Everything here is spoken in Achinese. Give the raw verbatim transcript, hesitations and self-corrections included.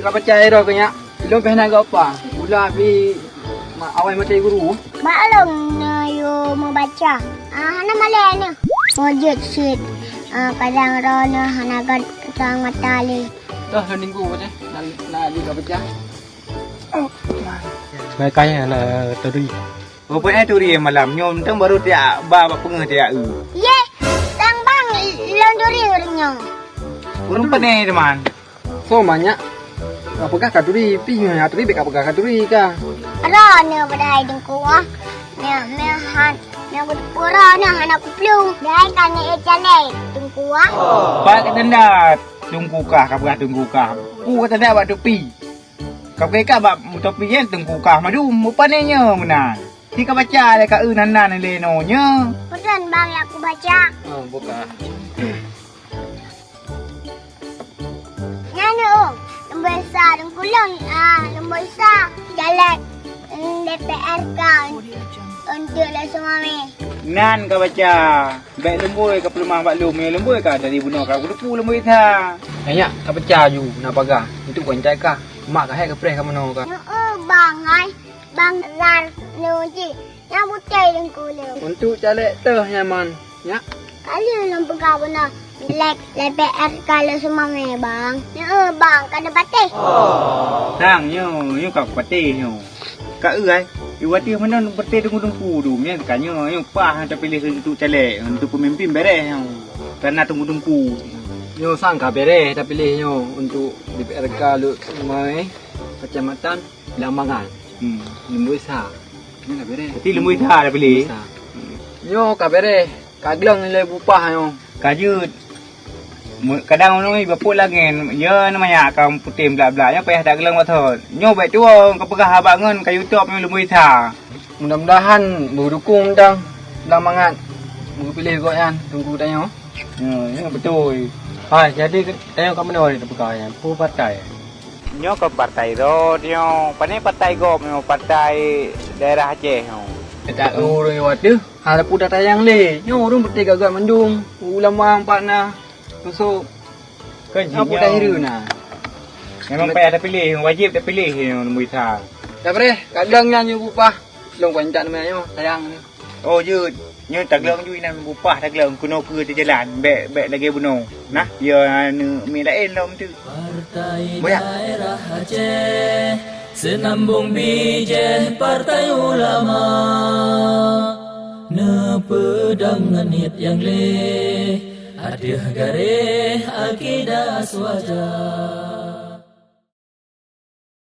Ka baca iro keu nyak. Ilong pih na gapa? Ula pi ma-, awai maté guru. Bak lôn na yo membaca. Ah, hana malée ni. Mujud sit. Ah, padang roh na hana gan sang mata lé. Dah na minggu baca. Na, na di ka baca. Mereka na turi. Rupanya turi malam nyoe, entang baru tiak ba bak peungeuh tiak eu. Ye, sang bang lôn turi ureueng nyoe. Ureueng pane teman. So manyak. Ka peugah ka turi, pih nyoe turi bèk ka peugah ka turi ka. Roh nyoe padahai teungku ah. Nyoe, nyoe han, nyoe kuteupeu roh nyoe hana kuplueng. Dai ka nyoe calek teungku ah. Bak tanda teungku kah ka peugah teungku kah. Pu ka tanda bak tupi. Ka peugah bak tupi nyan teungku kah madum, bupane nyoe meunan. Ti ka baca lé ka eu nan-nan lé nyoe. Peue bang nyang kubaca? Oh, buka. Nyan, oh, Leumboi Sa, Teungku lôn, ah, Leumboi Sa, caleg, mm, D P R K untuk lé Sumame. Nan ka baca. Bèk Leumboi ka peuleumah bak lôn, meunyoe Leumboi ka dari bunoe ka kuteupeu Leumboi Sa. Nyak ka baca ju na paga, untuk kon cai ka. Mak ka hék geupreh ka meunoe ka. Nyoe, bang, hai. Bang Lar nyoe jih nyang putéh teungku lôn. Untuk caleg teuh nyan man, nyak. Kali lôn peugah beuna, lek, lé P R K lôn Sumame, bang. Nyoe, bang, ka neupatéh. Sang nyoe, nyoe ka kupatéh nyoe. Ka eu ai, i watèe meunan beureuté teungku-teungku dum nyan ka nyoe, nyoe paih tapiléh untuk caleg, untuk peumimpin bèrèh nyoe. Karena teungku-teungku. Nyoe sang ka bèrèh tapiléh nyoe untuk di P R K lôn Sumame, kecamatan Blang Mangat. Hmm. Leumboi Sa. Nyoe ka bèrèh. Berarti Leumboi Sa dah pilih? Leumboi Sa. Nyoe ka bèrèh. Ka gleng nilai bupah nyoe. Ka jeuet. Mu-, kadang ureueng bapok lagèe, ya, nama nyak ka putéh blak-blak. Nyoe payah tagleng bathon. Nyoe bèk tuwoe, ka peugah haba ngon ka YouTube nyoe Leumboi Sa. Mudah-mudahan beudukong dang Blang Mangat. Beupiléh gobnyan, teungku tanyoe. Ya, ya, beutôi. Hai, jadi tanyoe ka meunoe tapeugah nyan, peue partai? Nyoe kon partai rot nyoe, pane partai gob nyoe, partai daerah Aceh nyoe. Taeu ureueng nyoe ateueh, hana peue tatanyong lé. Nyoe ureueng beutôi gagah mandum, ulama pat na, susok. Kan jih nyoe. Apa dah hireuen na? Memang payah tapiléh, wajéb tapiléh nyoe Leumboi Sa. Dah bèrèh, kadang nyan nyoe bupah. Lôn kon intat nyoe, sayang nyoe. Oh, jeuet. Nyoe tagleueng ju inan bupah tagleueng keunoe keu teujalan, bèk, bèk lagèe bunoe. Nah, ya aneuk miet laén lom tu. Partai Boyak. Daerah Aceh, Seunambong Bijéh Partai Ulama, neupeudong ngon niet nyang lé, ateueh garéh akidah aswaja.